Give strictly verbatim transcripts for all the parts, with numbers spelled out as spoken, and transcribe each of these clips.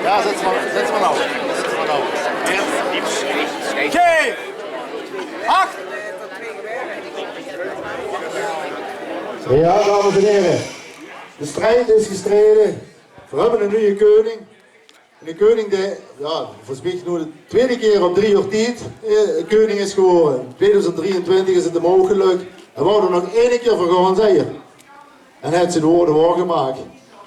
Ja, zèt ze mer, zèt ze mer nao. Zèt ze mer nao. Zeve, ach. Ja, dames en here. De strijd is gestreden. Veer höbbe 'ne nuje keuning. En de keuning dae, ja, volges mich noe de twiede kier op drie jaor tied, eh, keuning is gewore. In tweeduizend drieëntwintig is 't 'm ouch gelök. En v'r wouwe 't nog eine kier veur gaon zègke. En hae haet zien woorde waorgemaak.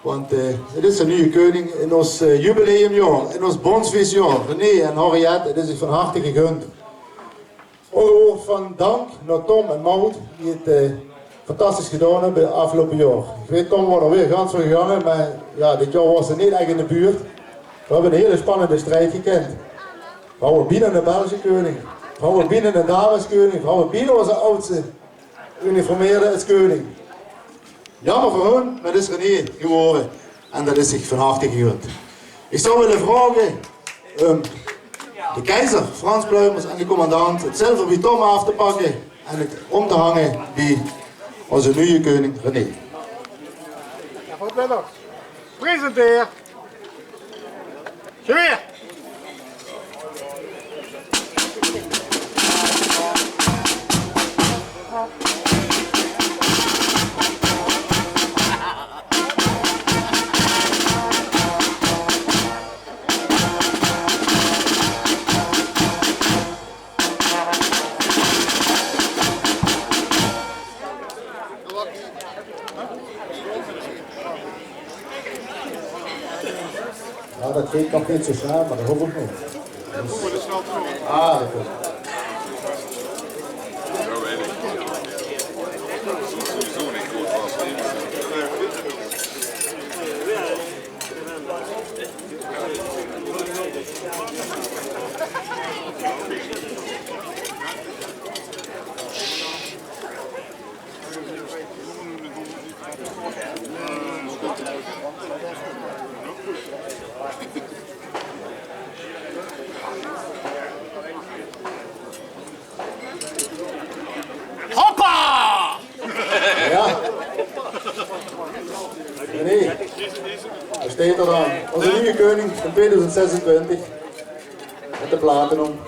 Want, eh, 't is 'ne nuje keuning in ós, eh, jubileumjaor, in ós bondsfeesjaor. René en Henriette, 't is uch van harte gegund. Ouch e woord van dank nao Tom en Maud, die 't, eh, fantastisch gedaon höbbe 't aafgeloupe jaor. Ich weit, Tom waor d'r weer gans veur gegange, mer ja, dit jaor waor ze neet ech in de buurt. Veer höbbe 'ne hiele spannende strijd gekend. Veer hawwe bienao 'ne Belgische keuning. Veer hawwe bienao 'ne dameskeuning. Veer hawwe bienao ózze aadste geuniformeerde es keuning. Jaomer veur hun, mer 't is René gewore. En dat is uch van harte gegund. Ich zou wille vraoge, ehm, de keizer, Frans Pluimers, en de commandant 't zilver bie Tom aaf te pakke en 't óm te hange bie ózze nuje keuning René. Presenteer. Geweer! Ja, dat geit nog neet zo snel, mer dat hoof ouch neet. Dus, ah, dat is. Hoppa! Ja. René, dao steit 'r dan. Ózze nuje keuning van tweeduizend zesentwintig. Mit de platinum.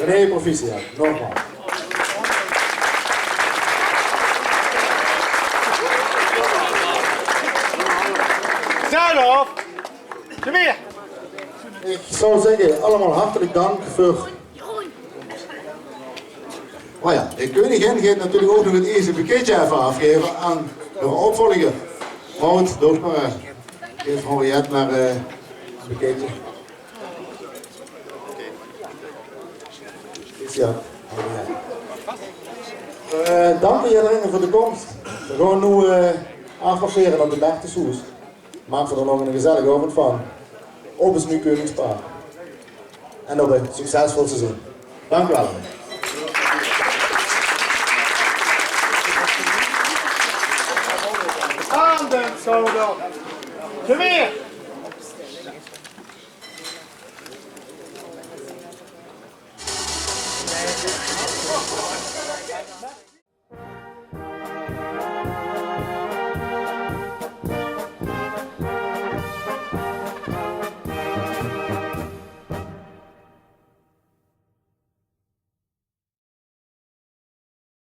René, proficiat. Nogmaals. Zelf. Geweer. Ich zou zègke, allemaol hartelik dank veur. Mer ja, de keuningin geit natuurlik ouch nog 't ierste boeketje effe aafgaeve aan häöre opvolger. Maud, doot mer, eh, gaef Henriette mer, eh, e boeketje. Is ja. Eh, dank uch allemaol veur de kóms. Veer gaon noe, eh, aafpassere nao 't Bertushoes. Maak v'r d'r nog 'ne gezellige aovend van. Op ós nuuj keuningspaar. En op e succesvol seizoen. Dank uch waal. Aan den Zolder. Geweer!